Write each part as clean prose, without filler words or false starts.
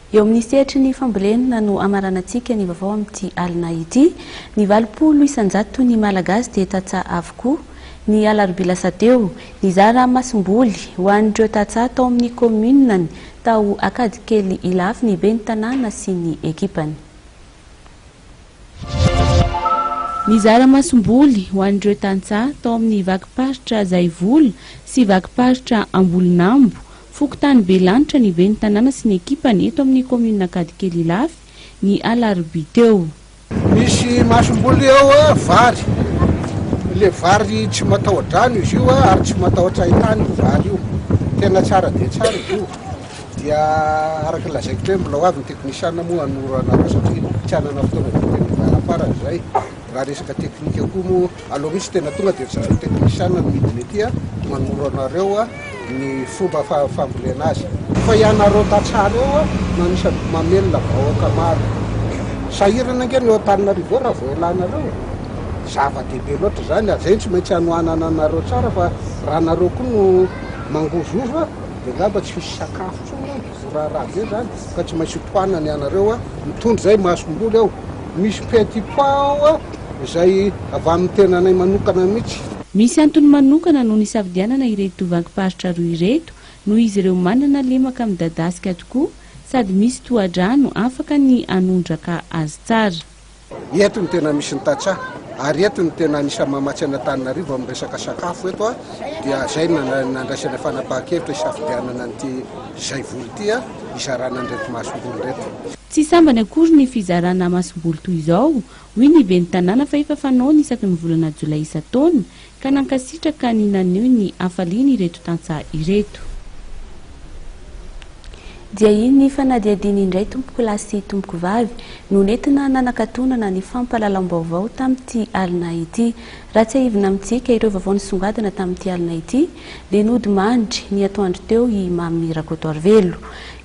Eo amin'ny sehatry ny fambolena no hamaranantsika ny vaovao amin'ity alina ity. Ny 80 isan-jaton'ny Malagasy dia tantsaha avokoa. Ny alarobia lasa teo, nizara masomboly ho an'ireo tantsaha tao amin'ny kaomininany tao Ankadikely Ilafy ny ben'ny tanàna sy ny ekipany. Nizara masomboly ho an'ireo tantsaha tao amin'ny vakim-paritra Zaivola sy vakim-paritra Ambolonambo, fokontany Belanitra ny ben'ny tanàna sy ny ekipany eto amin'ny kaominina Ankadikely Ilafy ny alarobia teo. Misy masomboly eo vary, le vary tsy mataho-drano izy io ary tsy matahotra haintany io vary io, tena tsara dia tsara izy io. Dia araka ny lazaiko teo hoe mbola ho avy ny teknisiana moa hanoro anareo satria tsy hanana fotoana be teny varafarany izay. Raha resaka teknika koa moa aleo mihitsy tena tonga dia ry zareo teknisiana no midina ety manoro anareo ny fomba fambolena azy. Fa ianareo tantsaha ireo no anisan'ny mamelona vahoaka maro. Sahirana ange ny eo Antananarivo eo raha vao ialànareo e. Zava-dehibe loatra izany ary izay no tsy maintsy hanohanana anareo tsara fa raha nareo koa no mangozohozo Dia angamba tsy hisy sakafo intsony any, ho raharaha be izany, ka tsy maintsy hotohanana ianareo a, mitondra izay masomboly ao, misy petit pois ao a, izay avy amin'ny tenanay manokana mihitsy. Misy antony manokana no nisafidianana ireto vakim-paritra roa ireto noho izy ireo manana lemaka midadasika tokoa sady misy tohadrano afaka ny hanondraka azy tsara. Eto no tena misy ny tantsaha ary eto no tena anisan'ny mamatsy an'Antananarivo amin'ny resaka sakafo eto dia izay no nandraisana fanapahan-kevitra hisafidianana an'ity Zaivoly ity hizarana an'ireto masomboly ireto. Tsy sambany akory ny fizarana masomboly toy izao, hoy ny ben'ny tanàna fa efa fanaony isaky ny volana jolay isan-taona ka nankasitraka ny naneho ny hafaliany ireto tantsaha ireto. Dia iny fanadihadiana indray tompokolahy sy tompokovavy no nentina nanakatonana ny fampahalalam-baovao tamin'ity alina ity. Raha tsiahivina amintsika ireo vaovao nisongadina tamin'ity alina ity dia nodimandry ny atoandro teo i Mamy Rakotoarivelo.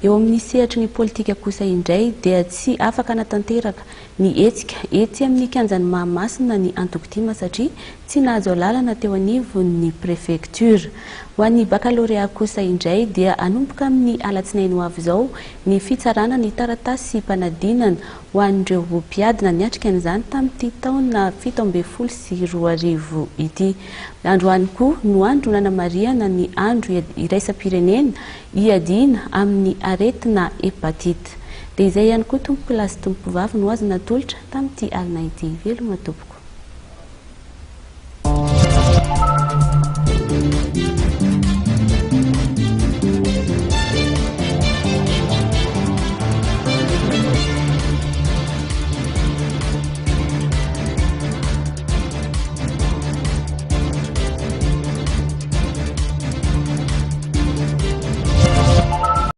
Eo amin'ny sehatry ny politika kosa indray dia tsy afaka hanatanteraka ny hetsika etsy amin'ny kianjan'i Mahamasina ny antoko tim satria tsy nahazo alalana teo anivon'ny prefektiora. Ho an'ny bakalorea kosa indray dia hanomboka amin'ny alatsinainy ho avy izao ny fitsarana ny taratasim-panadinana ho an'ireo mpiadina niatrika an'izany tamin'ity taona 2017 ity. Androany koa no andro nanamarihana ny andro iraisam-pirenena hiadiana amin'ny aretina hepatite. Dia izay ihany koa tompokolahy sy tompokovavy no azo natolotra tamin'ity alina ity. Veloma tompoko.